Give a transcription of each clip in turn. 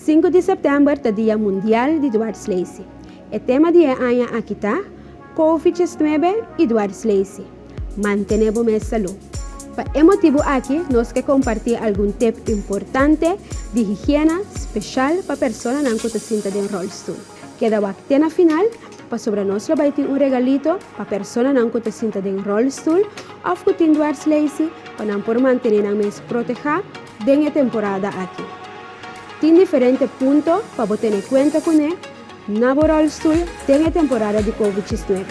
5 di sèptèmber ta Dia Mundial di Dwarslaesie. E tema di e aña aki ta, Covid-19 i Dwarslaesie, Mantené bo mes salú. Pa e motibu aki nos ke kompartí algun tep importante di higiena speshal pa personanan ku ta sinta den ròlstul. Keda wak te na final pasobra nos lo bai tin un regalito pa personanan ku ta sinta den ròlstul òf ku tin dwarslaesie pa nan por mantené nan mes protehá den e temporada aki. Tin diferente punto pa bo tene kuenta kuné na bo ròlstul den e temporada di Covid 19.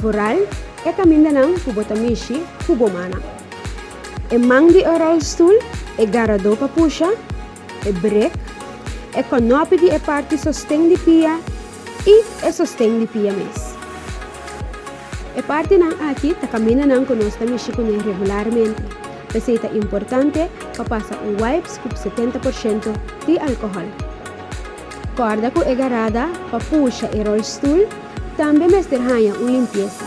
Foral e kamindanan ku bo ta mishi ku bo mannan. E man di e ròlstul, e garadó pa pusha, e brek, e kònòpi di e parti sosten di pia i e sosten di pia mes. E partinan aki ta kamindanan ku nos ta mishi kuné regularmente. P'esei ta importante pa pasa un wipes ku 70% di alkohòl. Kòrda ku e garada pa pusha e ròlstul tambe mester haña un limpiesa,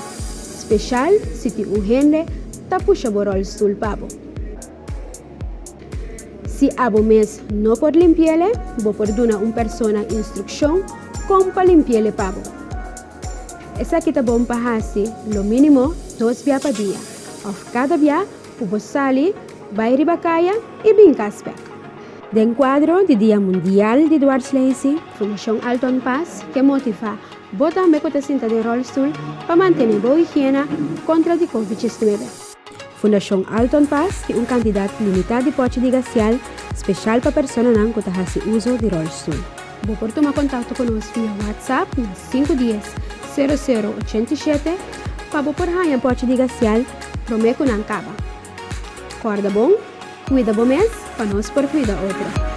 speshal si tin un hende ta pusha bo ròlstul pa bo. Si abo mes no por limpi'ele, bo por duna un persona instrukshon kon pa limpi'ele pa bo. Esaki ta bon pa hasi lo mínimo dos bia pa dia òf kada bia ku bo sali bai riba kaya i bin kas bèk. Den kuadro di Dia Mundial di Dwarslaesie, Fundashon Alton Paas ke motivá bo tambe ku ta sinta den ròlstul pa mantené bo higiena kontra di Covid 19. Fundashon Alton Paas tin un kantidat limitá di pòchi di gasial speshal pa personanan ku ta hasi uso di ròlstul. Bo por tuma kontakto ku nos via WhatsApp na 510 00 87 pa bo por haña pòchi di gasial promé ku nan kaba. Kòrda bon, kuida bo mes pa nos por kuida otro.